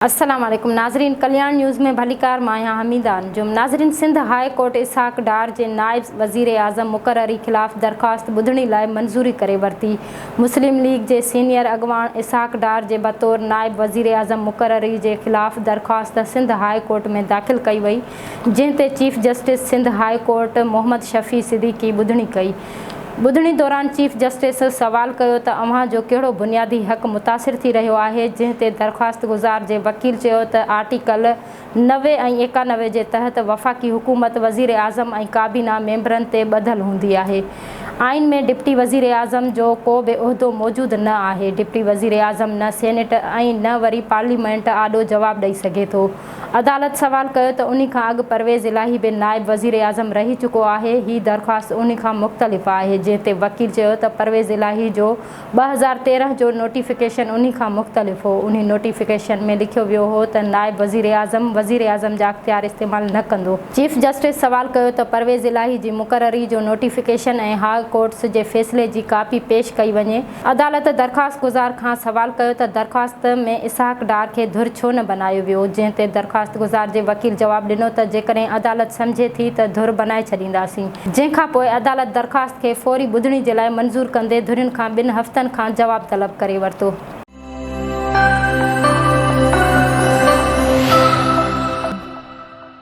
السلام عليڪم ناظرين ڪلياڻ نيوز ۾ ڀليڪار مان آهيان حميده انجم ناظرين سنڌ هاء ڪورٽ اسحاق ڊار جي نائب وزير اعظم مقرري خلاف درخواست ٻڌڻي لاء منظوري ڪري ورتي مسلم ليگ جي سينيئر اڳواڻ اسحاق ڊار جي بطور نائب وزير اعظم مقرري جي خلاف درخواست سنڌ هاء ڪورٽ ۾ داخل ڪئي وئي جنهن تي chief justice Sindh high court Muhammad Shafi Siddiqui ٻڌڻي ڪئي ٻڌڻي دوران چيف جسٽس سوال ڪيو ته اوهان جو ڪهڙو بنيادي حق متاثر ٿي رهيو آهي، جنهن تي درخواستگذار جي وڪيل چيو ته آرٽيڪل 90 ۽ 91 جي تحت وفاقي حڪومت وزيراعظم ۽ ڪابينا ميمبرن تي ٻڌل هوندي آهي، آئين ۾ ڊپٽي وزيراعظم جو ڪو به عهدو موجود نه آهي، ڊپٽي وزيراعظم نه سينيٽ ۽ نه وري پارليمينٽ آڏو جواب ڏئي سگهي ٿو. عدالت سوال ڪيو ته انهي کان اڳ پرويز الاهي به نائب وزيراعظم رهي چڪو آهي، هي درخواست انهي کان مختلف آهي، جنهن تي وڪيل چيو ته پرويز الاهي جو 2013 جو نوٽيفڪيشن انهي کان مختلف هو، انهي نوٽيفڪيشن ۾ لکيو ويو هو ته نائب وزيراعظم وزيراعظم جا اختيار استعمال نه ڪندو. چيف جسٽس سوال ڪيو ته پرويز الاهي جي مقرري جو نوٽيفڪيشن ۽ هاء ڪورٽس جي فيصلي جي ڪاپي پيش ڪئي وڃي، عدالت درخواست گذار کان سوال ڪيو ته درخواست ۾ اسحاق ڊار کي ڌر ڇو نه بنايو ويو، جنهن تي درخواست گذار جي وڪيل جواب ڏنو ته جيڪڏهن عدالت سمجهي ٿي ته ڌر بنائي ڇڏينداسين، جنهن کان پوء عدالت درخواست کي فوري ٻڌڻي جي لاء منظور ڪندي ڌرين کان ٻن هفتن کان جواب طلب ڪري ورتو.